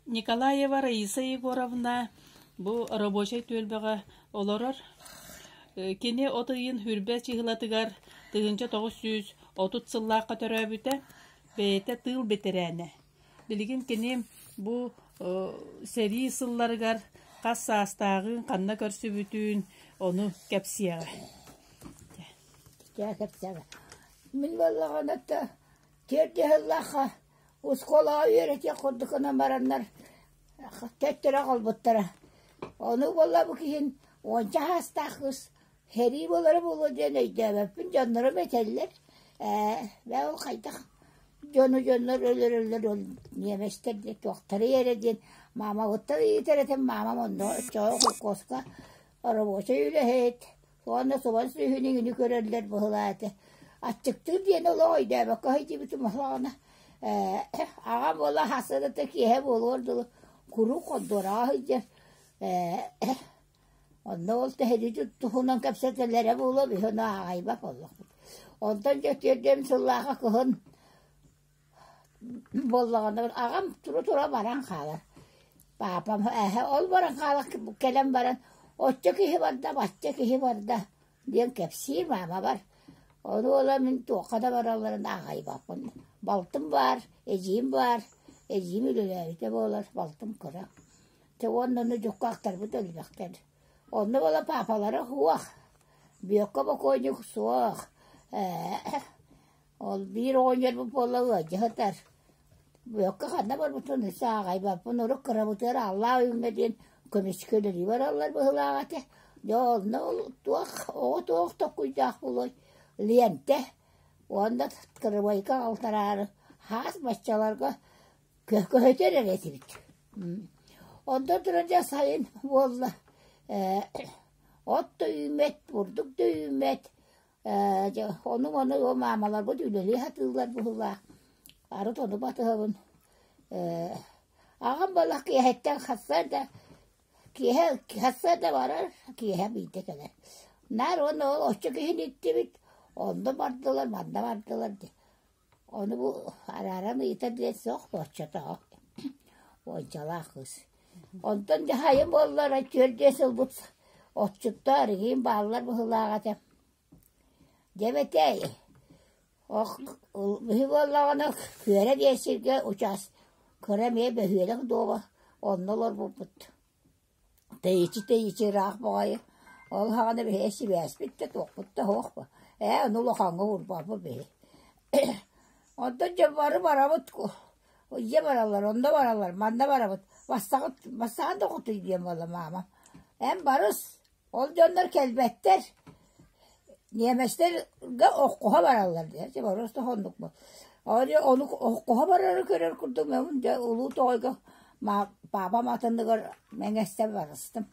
Николаева Раиса Егоровна бу рабочай түөлбэҕэ олорор. Кини от ыйын Хүрбэ чыһылатыгар 1930 сыллаахха төрөөбүтэ. Бэйэтэ тыыл бэтэрээнэ. Билигин кини бу сэрии сылларыгар хас саастааҕын, ханна көрсүбүтүн ону кэпсиэҕэ. Дьэ кэпсиэҕэ. Мин буоллаҕына тиэрдиһэллэххэ оскуолаҕа үөрэтиэх курдук гынан бараннар төттөрү аҕалбыттара. Ону буолла бу киһин уонча саастаах кыыс сэрии буолара буолуо диэн өйдөөбөппүн, дьоннорум этэллэр ээ, бээ ол хайдах дьону дьоннор өлөрөллөр ол ньиэмэстэр диэн туохтарый эрэ диэн маамабыттан ыйытар этим, маамам онно оччоҕо холкуоска оробуочай үлэһит Уонна субан сүөһүнү үҥүнү көрөллөр быһылааты. Аччыктыыр диэн олох өйдөөбөккө сылдьыбытым олоҕуна ээ аҕам уола хасыната киэһэ буолуор дылы куруук хонтуораҕа сылдьар ээ онно ол тэһитин туһунан кэпсэтэллэрэ буолуо биһи ону ааҕайбат буоллахпыт. Онтон дьэ тиэрдэм сыллааҕы кыһын буоллаҕына аҕам тура-тура баран хаалар. Паапам эһэ ол баран хаалар кэлэн баран оччо киһи барда, бачча киһи барда диэн кэпсиир маамабар. Ону ыла мин туохха да баралларын аҕайбаппын. Балтым баар, эдьиийим баар, эдьиийим үлэлээбитэ буолар, балтым кыра. Дьэ уонна ону дьуккаахтарбыт элбэхтэр. Онно буола паапалара суох, Бүөккэ бокуонньук суох, ээ Ол биир оҕонньорбут буолла ыалдьа сытар. Бүөккэ ханна барбытын өссө ааҕайбаппын, урут кырабытыгар Аллаах Ойууҥҥа диэн көмүскэ үлэлии бараллар быһыылаах этэ. Дьэ онно ол туох оҕо туох токкуйдаах буолуой, лиэнтэ уонна кырыбайка алтараары хаас баччаларга көһүтэр эрэ этибит. Онтон туран дьэ сайын буолла ээ от да үүммэт, бурдук да үүммэт Ээ, дьэ, ону-маны маамаларбыт үлэлии сатыыллар быһыылаах. Арыт ону батыһабын. Ээ, аҕам буоллах киэһэттэн хасса да киэһэ хасса да барар, киэһэ биирдэ кэлэр. Наар уонна ол оччо киһини иттибит, онно бардылар, манна бардылар диye. Ону бу арааран ыйытар диэн суох оччотооҕу уончалаах кыыс. Онтон дьэ хайа буоллар түөрт сылбыт отчуттар игин бааллар быһыылаах этэ. Дьэбэтэй ох биһи буоллаҕына күөрэ диэн сиргэ учаас кыра эмиэ бөһүөлэк дуоба онно олорбуппут. Тэйиччи-тэйиччи ыраах баҕайы. Ол саҕана биһиги сибээспит да туохпут да суох ээ ону улахаҥҥа уурбаппыт биһи. Онтон дьэ бары барабыт ийэ бараллар, онно бараллар, манна барабыт. Бастаҕыт бастаҕын да хотуй диэн буолла маама. Эн барыс, ол дьоннор кэлбэттэр. Ньиэмэстэргэ оххоһо бараллар диэн. Дьэ просто оннук Ону оххоһо барары көрөр курдук мин дьэ Улуу Тоҕойго паапам атыныгар мэҥэстэн барыстым.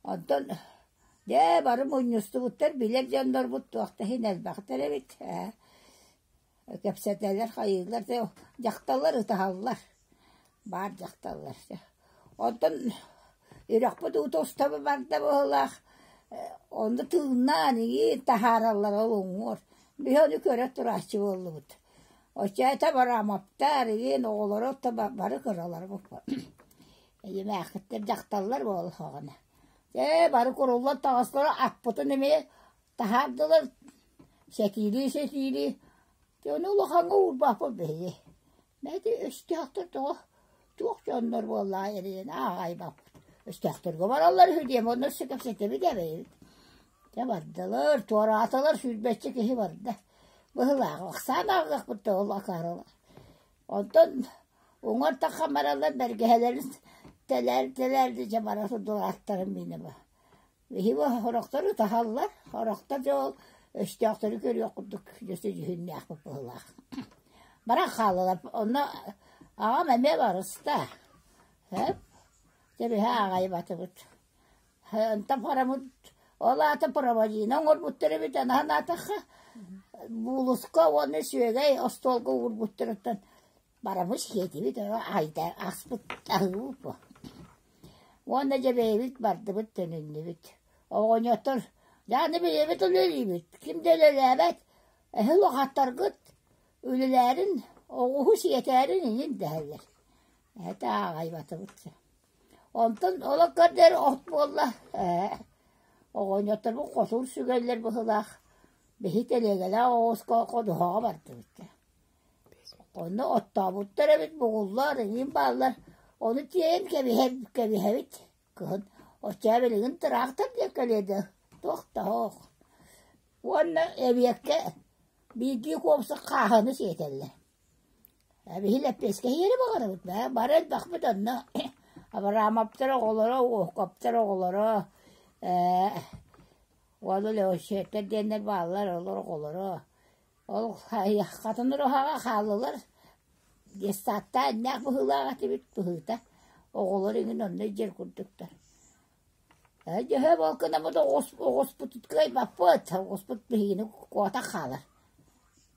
Онтон дьэ бары мунньустубуттар, билэр дьоннорбут туох да иһин элбэхтэр эбит ээ. Кэпсэтэллэр, хайыыллар, дьахталлар ытаһаллар, баар дьахталлар. Онтон үрэхпит уута уста барда быһыылаах, онно тыыннаан игиин таһаараллар ол уҥуор. Биһи ону көрө турааччы буоллубут. Оччоото Барамовтар игиин оҕолоро бары кыралар Ийэмээхиттэр дьахталлар буоллаҕына. Дьэ бары куруллан таҕыстылар, аппытын эмиэ таһаардылар сэтиилии-сэтиилии дьэ ону улахаҥҥа уурбаппыт биһиги Мэти өстөөхтөр тоҕо туох дьоннор буоллаҕа эрийэн ааҕайбаппыт өстөөхтөргө бараллар үһү диэн онно өссө кэпсэтэбит эбэйбит дьэ бардылар туораатылар сүүрбэччэ киһи барда быһылаах ахсаан ааҕыахпыт да ол акаарылар онтон уҥар таххан бараллар бэргэһэлэрин тэлээр тэлээрди дьэ бара турдулар аттарын миинэ Биһиги сорохтор ытаһаллар, сорохтор дьэ ол өстөөхтөрү көрүөх курдук дьөсө дьүһүннээхпит быһыылаах. Баран хааллылар. Онно аҕам эмиэ барыста. Сөп. Дьэ биһи аҕайбатыбыт. Онтон бараммыт ол аата проводина оҥорбуттар эбит анаан аатахха буулуска уонна сүөгэй остуолга уурбуттарыттан барабыт сиэтибит айда аспыт аһыыбыт Уонна дьэ бэйэбит бардыбыт төнүннүбүт. Оҕонньоттор дьэ аны бэйэбит үлэлиибит, ким да үлэлээбэт, эһи улахаттаргыт үлэлээрин Оҕуһу сиэтээрин иҥин дэһэллэр. Этэ ааҕайбатыбыт. Онтон олох көрдөр от буолла. Ээ, оҕонньотторбут хотуур сүгэллэр быһыылаах. Биһи тэлиэгэлээх оҕуска ходуһаҕа бардыбыт. Онно оттообуттар эбит, бугуллар, эҥин бааллар. Ону тиэйэн кэбиһэр кэбиһэбит кыһын. Оччоҕо билигин тыраахтар диэн кэлиэ да туох да суох. Уонна эбиэккэ биирдии куопса хааһыны сиэтэллэр. Биһи лэппиэскэ иһиэри баҕарабыт ээ, бары элбэхпит онно Абрамовтар оҕолоро, Уоһукаптар оҕолоро ээ уола Леонтьевтар диэннэр бааллар, олор оҕолоро. Ол хатын ураһаҕа хааллылар, детсадтаах иннээх быһыылаах этибит быһыыта, оҕолор иҥин онно илдьэр курдуктар. Ээ дьөһө буолкунабыт оҕус оҕуспутун кыайбаппыт, оҕуспут биһигини куотан хаалар.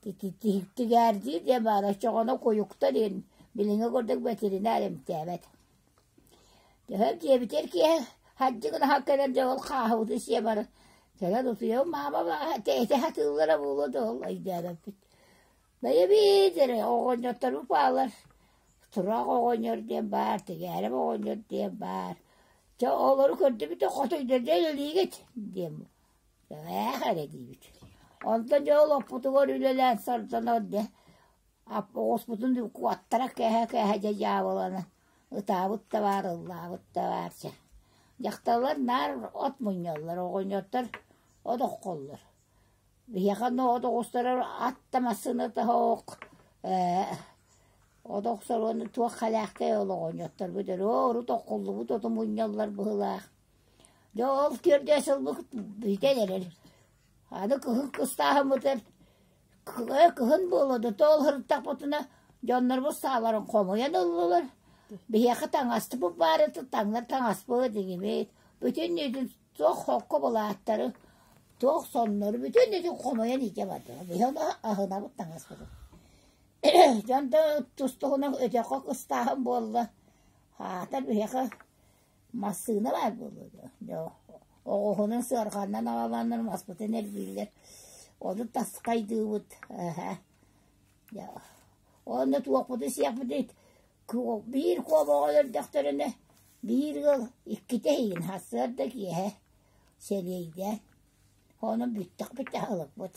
Тиһиктигээрдиир диэн баара, оччоҕуна куйукта диэн билиҥҥи курдук бэтэринээр эмтээбэт. Төһө диэбитэр киэһэ хадьы гына кэлэн дьэ ол хааһыбытын сиэ баран кэлэн утуйабын маама этэ сатыыллара буолуо да ол өйдөөбөппүт. Бэйэбит эрэ оҕонньотторбут бааллар Тураах оҕонньор диэн баар, Тигээрим оҕонньор диэн баар. Чэ олору көрдүбүт да хотуйдарда үлэлиигит диэн ээх эрэ диибит. Онтон дьэ ол оппутугар үлэлээн сордонор дьэ оҕуспутун куоттара кээһэ-кээһэ дьэ дьаабылана ытаабыт да баар, ыллаабыт да баар чэ. Дьахталлар наар от мунньаллар, оҕонньоттор от оххоллор. Биһиэхэ онно от оҕустарар ат да массыыната суох ээ от охсор уонна туох халаахтай ол оҕонньотторбут өрөө урут оххуллубут оту мунньаллар быһыылаах. Дьэ ол күөрдээ сылбыт бүтэн эрэр. Аны кыһын кыстааһыммытыгар кыһын буолуо да то ол сырыттахпытына дьоннорбут сааларын хомуйан ыллылар. Биһиэхэ таҥаспыт баар этэ, таҥнар таҥаспыт иҥибит. Бүтүннүүтүн туох хокко былааттары, туох соннору бүтүннүүтүн хомуйан илдьэ бардылар. Биһи ону аһынабыт таҥаспытын. Дьон да тус-туһунан өтөххө кыстааһын буолла. Аата биһиэхэ массыына баар буолуо дуо? Оҕуһунан сыарҕанан аҕаланнар маспытын эрбииллэр. Ону таскайдыыбыт. Онно туохпутун сиэхпитий биир куобаҕы өлөрдөхтөрүнэ биир ыал иккитэ иһин сарсыарда киэһэ сэлиэйдээн онон бүттэхпит аһылыкпыт.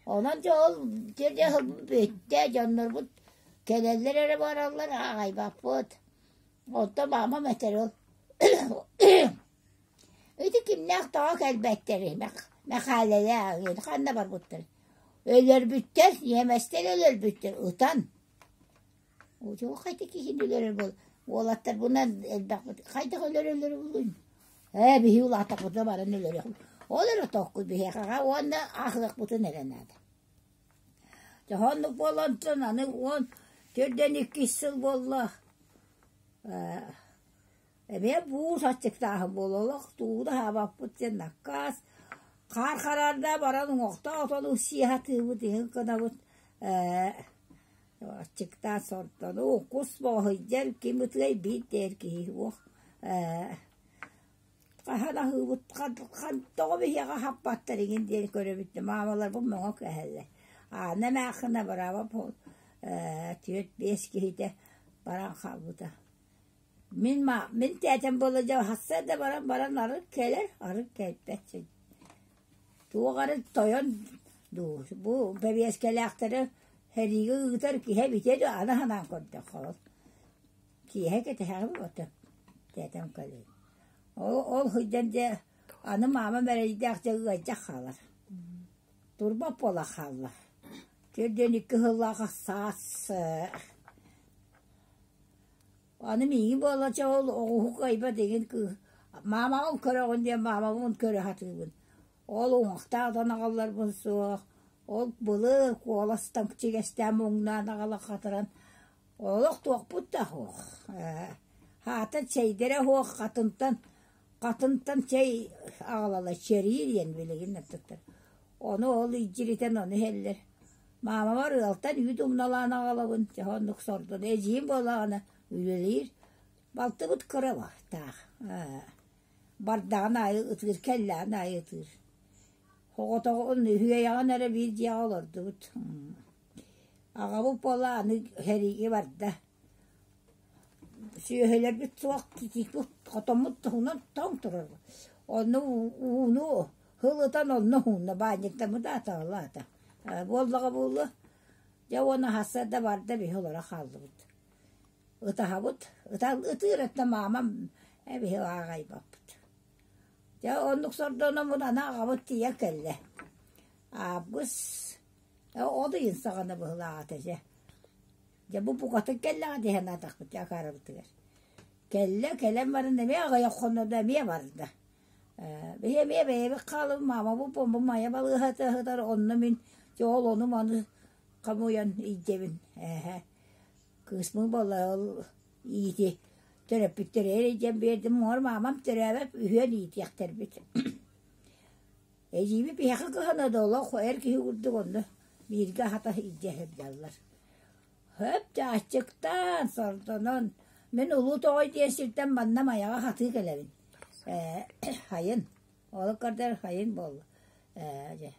Онон дьэ ол дьэ бүттэ дьоннорбут кэлэллэр эрэ бараллар аҕайбаппыт. Онтон маамам этэр ол ити кимнээх тоҕо кэлбэттэрий Мэхээлэлээх ханна барбыттар өлөрбүттэр ньиэмэстэр өлөрбүттэр ытан Туох хайта киһини өлөрөр буол уолаттарбынан элбэхпит хайдах өлөрөллөрө буолуой ээ биһи улаатахпытына баран өлөрүөхпүт ол эрэ тоххуй биһиэхэҕэ уонна аһыахпытын эрэ наада Дьэ оннук буолан аны уон төрдөн иккис сыл буолла Эмиэ буус аччыктааһын буолла олох тууну да аһаабаппыт диэн накаас хаар хараарда баран уҥуохтаах отону сии сатыыбыт иһин гынабыт ээ аччыктаан сордонуу кус бөҕөһүйдэр ким ытыай биир да эр киһи суох ээ хаһан аһыыбыт тоҕо биһиэхэ аһаппаттар игин диэн көрөбүт да маамаларбыт мөҥө кэһэллэр Аана эмээххин абыраабап ээ түөрт биэс киһитэ баран хаалбыта Мин мин тээтэм буолла дьэ сарсыарда баран баран арыт кэлэр, арыт кэлбэт Туох эрэ тойон дуу, бу бэбиэскэлээхтэри сэриигэ ыытар киһи эбитэ дуу, аны санаан көрдөххө ол. Киэһэ кэтэһэҕин буолта тээтэм кэлин. Ол ол сылдьан дьэ аны маамам эрэйдээх дьэ ыалдьах хаалар. Турбат буола хаалла. Төрдүөн икки сыллаах саас Аны миигин буолла чэ ол оҕуһу кыайбат игин кыыс маамаҕын көрөҕүн диэн маамабын көрө сатыыбын. Ол уҥуохтаах дьон аҕалларбын суох, ол былыр куоластан чигэстээн муҥнаан аҕала хатаран олох туохпут да суох ээ хаата чэйдэрэ суох хатынтан хатынтан чэй аҕалала чэрии диэн билигин аттыттар Ону ол илдьиритэн ону иһэллэр. Маамабар ыалтан үүт умналаан аҕалабын, дьэ оннук сордоно. Эдьиийим буоллаҕына үлэлиир. Балтыбыт кыра таах бардаҕын аайы ытыыр, кэллэҕин аайы ытыыр. Соҕотоҕун үһүөйэҕин эрэ биир дьиэҕэ олордубут. Аҕабыт буола аны сэриигэ барда. Сүөһүлэрбит суох, титиикпит хотоммут туһунан тоҥ турар. Онно ууну һылытан онно уһунна баанньыктаммыт аата Буоллаҕа буолуо. Дьэ уонна сарсыарда барда биһи олоро хааллыбыт. Ытаһабыт. Ытыыр этэ маамам биһи ааҕайбаппыт. Дьэ оннук сордономмут аны аҕабыт тиийэн кэллэ. Аабыс ол ыйын саҕана быһылаах этэ дьэ. Дьэ бу букатын кэллэҕэ дии санаатахпыт дьэ акаарыбытыгар. Кэллэ, кэлэн баран эмиэ аҕыйах хонно да эмиэ барда. Биһи эмиэ бэйэбит хаалабыт, маамабыт буомба Майа балыыһата сытар, онно мин дьэ ол ону-маны хомуйан илдьэбин ээһэ. Кыыспын буолла ол иити төрөппүттэрэ эрийдьэн биэрдим, муҥар маамам төрөөбөт үһүөн иитиэхтэрбит. Эдьиийбит биһиэхэ кыһана да олох эр киһи курдук онно бииргэ аһата илдьэ сылдьаллар. Хөп чааччыктаан, сордонон, мин Улуу Тоҕой диэн сиртэн манна Майаҕа хатыы кэлэбин. Ээ, хайын, ол көрдөр хайын буолла. Ээ, дьэ.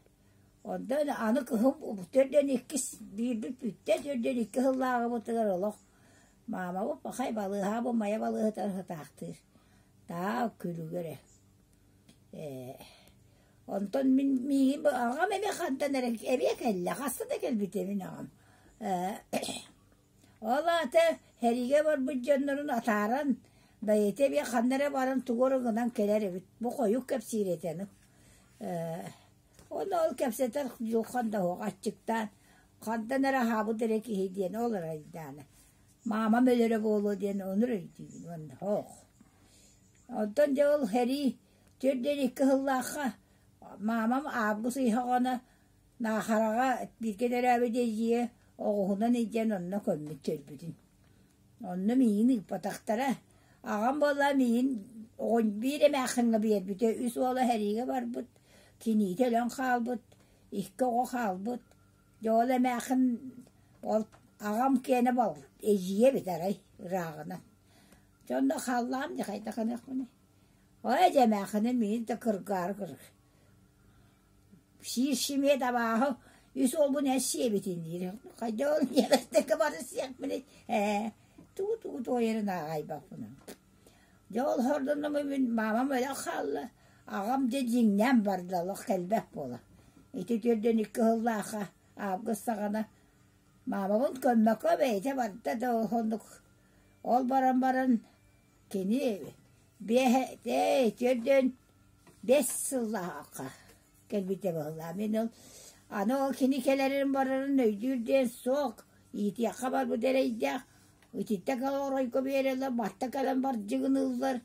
Онтон аны кыһым төрдөн иккис биирбит бүттэ, төрдөн икки сыллааҕыбытыгар олох маамабыт пахай балыыһа бу Майа балыыһатыгар сытаахтыыр. Таа күлүгэр ээ. Ээ, онтон мин миигин аҕам эмиэ хантан эрэ эмиэ кэллэ, хаста да кэлбитэ мин аҕам. Ээ, ол аата сэриигэ барбыт дьоннорун атааран, бэйэтэ эмиэ ханна эрэ баран тугу эрэ гынан кэлэр эбит. Бу хойут кэпсиир этэ аны. Ээ, уонна ол кэпсэтэр дьулхан да суох аччыктаан, хантан эрэ аһаабыт эрэ киһи диэн ол эрэ Маамам өлөрө буолуо диэн ону эрэ өйдүүбүн уонна суох. Онтон дьэ ол сэрии 42 сыллаахха маамам август ыйхаҕына Наахараҕа бииргэ төрөөбүт эдьиийэ оҕуһунан илдьэн онно көммүт өлбүтүн. Онно миигин ыыппатахтара. Аҕам буоллаҕа миигин биир эмээхсиҥҥэ биэрбитэ, үс уола сэриигэ барбыт, киниитэ өлөн хаалбыт, икки оҕо хаалбыт. Дьэ ол эмээхсин ол аҕам киэнэ эдьиийэ эбит арай ырааҕынан. Дьэ онно хааллаҕым дии хайдах гыныахпыный. Ой дьэ эмээхсиним миигин да кыргаары кыргар. Сиир симиэт абааһы үс уолбун эн сиэбитин диир. Хайдах ол ньиэмэстэргэ бары сиэхпиний ээ тугу-тугу туойарын ааҕайбаппын. Дьэ ол хордоннум мин маамам өлөн хаалла, аҕам дьэ дьиҥнээн барда олох кэлбэт буола. Ити төрдөн икки сыллаахха август саҕана маамабын көммөккө бэйэтэ барда да оннук ол баран баран кини биэһэ төрдөн бэс сыллаахха кэлбитэ быһыылаах. Мин ол аны ол кини кэлэрин барарын өйдүүр диэн суох, иитиэххэ барбыт эрэйдээх, ититтэ кэлэн оройго биэрэллэр, батта кэлэн бардьыгыныыллар.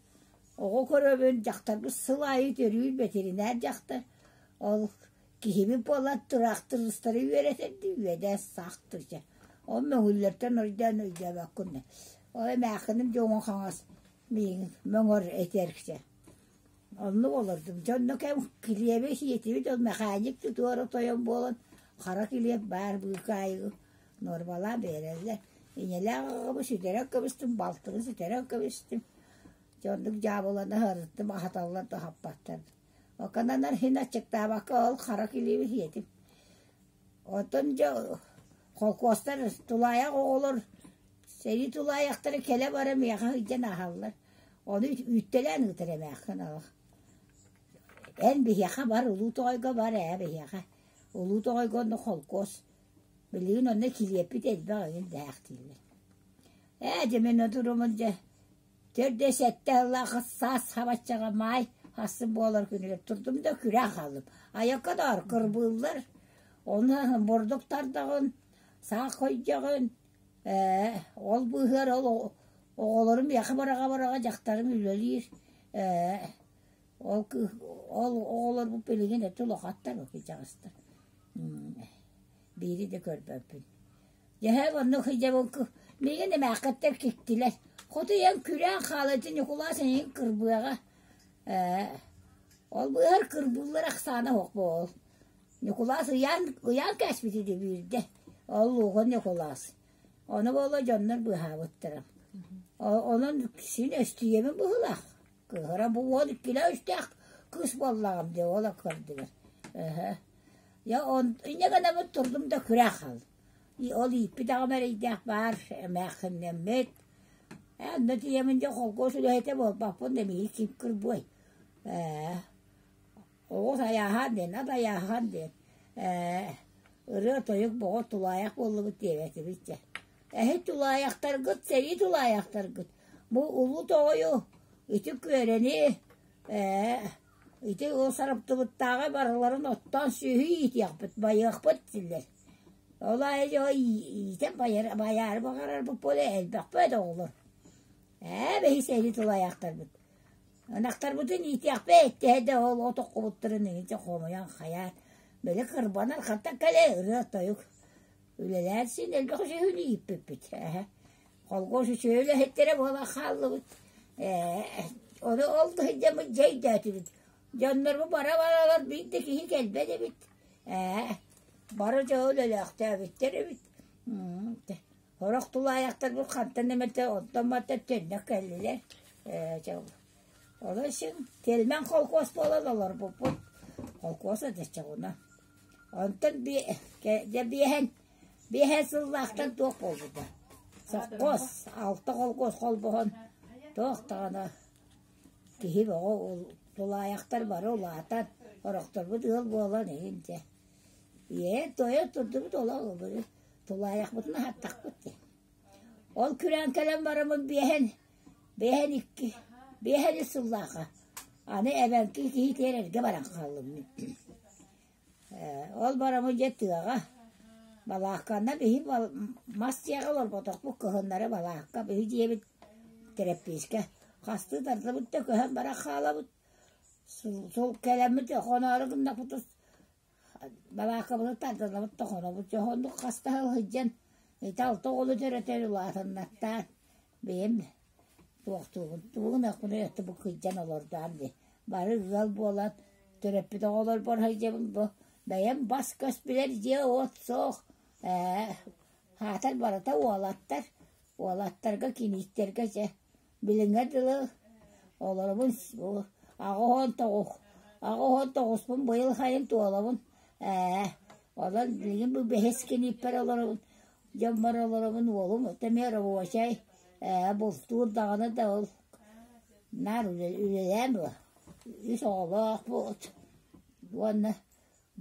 Оҕо көрөбүн, дьахтарбыт сыл аайы төрүүр бэтэринээр дьахтар. Ол киһибит буолан тыраахтырыстары үөрэтэрдии үөдээ саах турча. Ол мөҥүллэртэн өйдөөн өйдөөбөккүн. Ол эмээххиним дьоҥҥо хаҥас миигин мөҥөр этэрчэ. Оннук олордум. Дьэ онно кэм килиэби сиэтибит, ол мэхээнньик тутуора тойон буолан хара килиэп баар быыкаайыгы нуормалаан биэрэллэр. Ийэлээх аҕабын сүтэрэн кэбистим, балтыбын сүтэрэн кэбистим. Дьэ оннук дьаабылана сырыттым, аһаталлар да аһаппаттар. Окананар иһин аччыктаабакка ол хара килиэби сиэтим. Оттон дьэ холкуостар тулаайах оҕолор сэрии тулаайахтара кэлэ-бара миэхэ сылдьан ааһаллар. Ону үүттэлээн ыытар эмээххин олох. Эн биһиэхэ бар, Улуу Тоҕойго бар ээ биһиэхэ. Улуу Тоҕойго онно холкуос. Билигин онно килиэппит элбэх эҥин дэһээхтииллэр. Ээ дьэ мин отурумун дьэ төрдө сэттэ сыллаах саас хабаччаҕа маай хассын буолар күнүгэр турдум да күрээн хааллым. Айакка доор кырбыыллар. Ону бурдук тардаҕын, саах хойдьоҕун, Ээ, ол быыһыгар ол оҕолорум миэхэ быраҕа-быраҕа дьахтарым үлэлиир. Ээ, ол кыыс ол оҕолорбут билигин өттө улахаттар кырдьаҕастар. Биири да көрбөппүн. Дьэһэ оннук сылдьабын миигин эмээххиттэр киттилэр. Хотуйан күрээн хаалла ити Ньукулаас эйигин кырбыаҕа. Ээ, ол быыһар кырбыыллар ахсаана суох буол. Ньукулаас ыйаан, ыйаан кээспит ити биирдэ. Ол Лугун Ньукулаас. Ону буола дьоннор быыһаабыттара. Онон син өстүйэбин быһыылаах. Кыыһыра бу уол иккилээх үстээх кыыс буоллаҕым дии ол көрдүгэр. Эһэ. Я он инньэ гынабын турдум да күрэх хааллым. Ол ииппит аҕам эрэйдээх баар, эмээхсиннэммит. Ээ, онно тиийэммин дьэ холкуос үлэһитэ буолбаппын да миигин ким кырбыай. Ээ, оҕус айааһаан диэн, ат айааһаан диэн. Ээ, ырыа-тойук боҕо тулаайах буоллубут диэбэтибит дьэ. Эһи тулаайахтаргыт, сэрии тулаайахтаргыт. Бу улуу тоҕойу, ити күөрэни, ээ, ити ол сарыптыбыттааҕы барыларын оттоон сүөһү иитиэхпит, байыахпыт дииллэр. Ол аайы дьэ иитэн байаары баҕарарбыт буолуо элбэхпит оҕолор. Ээ, бэһи сэрии тулаайахтарбыт. Ынахтарбытын иитиэхпит эттэһэ да ол от оккубуттарын иһинчэ хомуйан хайаан, били кырбанар хантан кэлэ ырыа-тойук. Үлэлээн син элбэх сүөһүнү ииппиппит. Холкуос үчүгэй үлэһиттэрэ буолан хааллыбыт. Ээ, ону ол да сылдьаммыт дьэ өйдөөтүбүт. Дьоннорбут бара-баралар биир да киһи кэлбэт эбит. Ээ, бары дьэ үлэлээхтээбиттэр эбит. Сорох тулаайахтарбыт хантан эмэтэ онтон-мантан төннө кэллилэр. Ээ, дьэ ол син Тельман холкуос буолан олорбуппут. Холкуос эдэччэҕинэ. Онтон дьэ биэһэн биэһэн сыллаахтан туох буолбута. Сопхуос, алта холкуос холбоһон туох даҕаны киһи бөҕө тулаайахтар бары улаатан, сорохторбут ыал буолан иһин дьэ. Ийэ тойон турдубут олох тулаайахпытын аһаттахпыт дии. Ол күрээн кэлэн бараммын биэһэн биэһэн икки биэһэн үс сыллаахха аны эбэҥки киһитигэр эргэ баран хааллым мин. Ол бараммын дьэ тыаҕа балаакканан биһи мас дьиэҕэ олорботохпут кыһыннары балаакка биһи дьиэбит тэрэппиискэ хастыы тардыбыт да көһөн баран хаалабыт. Сол кэлэммит хоноору гыннахпыт Балаакабытын тардынабыт да хонобут дьоһуннук хаста сылдьан ити алта оҕону төрөтөн улаатыннартаан бэйэм туохтуубун тугун ахпын бу кырдьан олордоон дии бары ыал буолан төрөппүт оҕолорбор сылдьабын бу бэйэм бас-көс билэр дьиэ-уот суох ээ хаатар барыта уолаттар уолаттарга кинииттэргэ дьэ Билиҥҥэ дылы олоробун 89 аҕыс уон тоҕуспун быйыл сайын туолабын ээ онон билигин бу бэһис кинииппэр олоробун дьоммор олоробун уолум эмиэ рабочай ээ бултуур даҕаны да ол наар үлэлээн буо үс оҕолоохпут уонна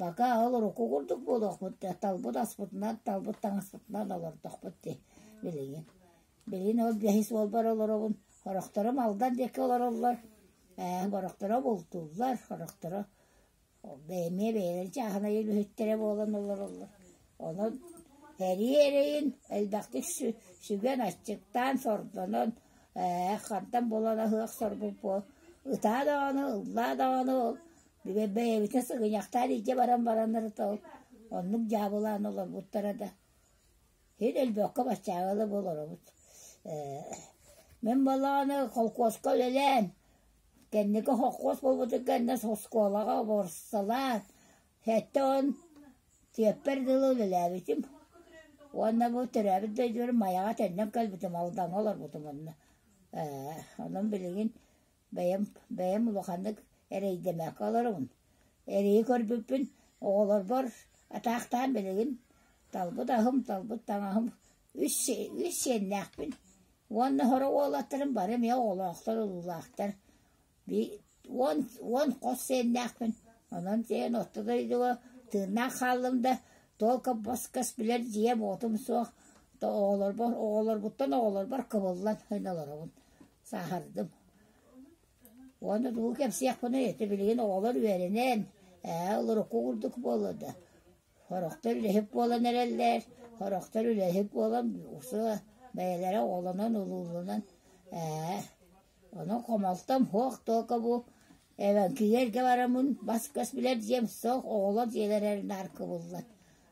бака ол урукку курдук буолуохпут да талбыт аспытынан талбыт таҥаспытынан олордохпут дии билигин Билигин ол бэһис уолбар олоробун, сорохторо Алдан диэки олороллор, ээ сорохторо бултууллар, сорохторо эмиэ бэйэлэрин чааһынай үлэһиттэрэ буолан олороллор. Онон сэрии эрэйин элбэхтик сүгэн, аччыктаан, сордонон, ээ хантан булан аһыах сорбут буол, ытаа даҕаны, ыллаа даҕаны ол бэйэбитин сыгынньахтаан илдьэ баран бараннар ол оннук дьаабылаан олорбуттара да Син өлбөккө баччааҕы да олоробут. Мин буоллаҕына холкуоска үлэлээн, кэнники холкуос буолбутун кэннэ оскуолаҕа обуорсалаан, 70 түөппэр дылы үлэлээбитим. Уонна бу төрөөбүт дойдубар Майаҕа төннөн кэлбитим, Алдаҥҥа олорбутум онно. Онон билигин Бэйэм, бэйэм улаханнык эрэйдэммэккэ олоробун. Эрэйи көрбүппүн оҕолорбор атаахтаан билигин талбыт аһым, талбыт таҥаһым үс, үс сиэннээхпин уонна сорох уолаттарым бары эмиэ оҕолоохтор, уруулаахтар. 10, 10 хос сиэннээхпин. Онон сиэн орто дойдуга тыыннаах хааллым да, только бас-көс билэр дьиэм-уотум суох. Оҕолорбор, оҕолорбуттан оҕолорбор кыбыллан олоробун. Сааһырдым. Уонна тугу кэпсиэхпиний, ити билигин оҕолор үөрэнэн, ээ, урукку курдук буолла да, сорохтор үлэһит буолан эрэллэр, сорохтор үлэһит буолан усу бэйэлэрэ оҕолонон, улууланан, ээ, онон хомолтом суох только бу эбэҥкилэргэ бараммын бас-көс билэр дьиэм суох, оҕолор дьиэлэрэ наар кыбыллан,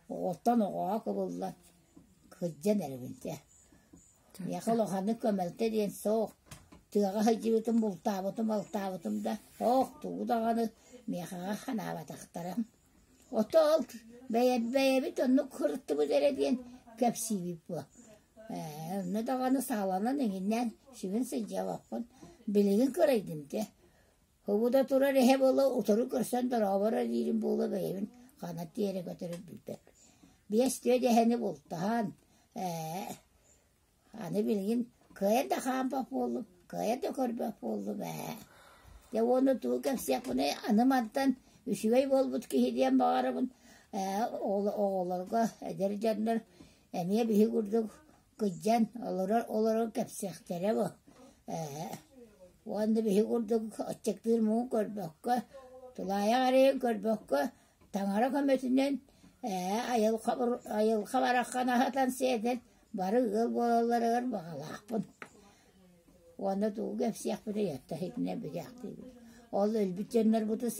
оҕоттон оҕоҕо кыбыллан кырдьан эрэбин дьэ. Миэхэ улаханнык көмөлтө диэн суох. Тыаҕа сылдьыбытым, бултаабытым, алтаабытым да, ох, тугу даҕаны миэхэҕэ ханаабатахтара. Ото ол бэйэбит оннук сырыттыбыт эрэ диэн кэпсиибит буо. Ээ, онно даҕаны сааланан иҥиннээн сүгүн сылдьыбаппын. Билигин кырайдым дьэ. Хобуда турар эһэ буола утары көрсөн дорооборо диирим буола бэйэбин ханна тиэрэ көтөрүн билбэппин. Биэс-түөрт эһэни бултаһан, ээ, аны билигин кыайан да хаампат буоллум, кыайан да көрбөт буоллум ээ. Дьэ уонна тугу кэпсиэхпиний, аны мантан үчүгэй буолбут киһи диэн баҕарабын, ээ, оҕолорго, эдэр дьоннор эмиэ биһи курдук кырдьан олорор олорон кэпсиэхтэрэ бу ээ уонна биһи курдук аччыктыыр муҥу көрбөккө тулаайах эрэйин көрбөккө таҥара көмөтүнэн ээ айылҕа айылҕа бараххан аһатан сиэтэн бары ыал буолалларыгар баҕалаахпын уонна тугу кэпсиэхпиний оттон итинэн бүтээхтиибин ол өлбүт дьоннорбутун.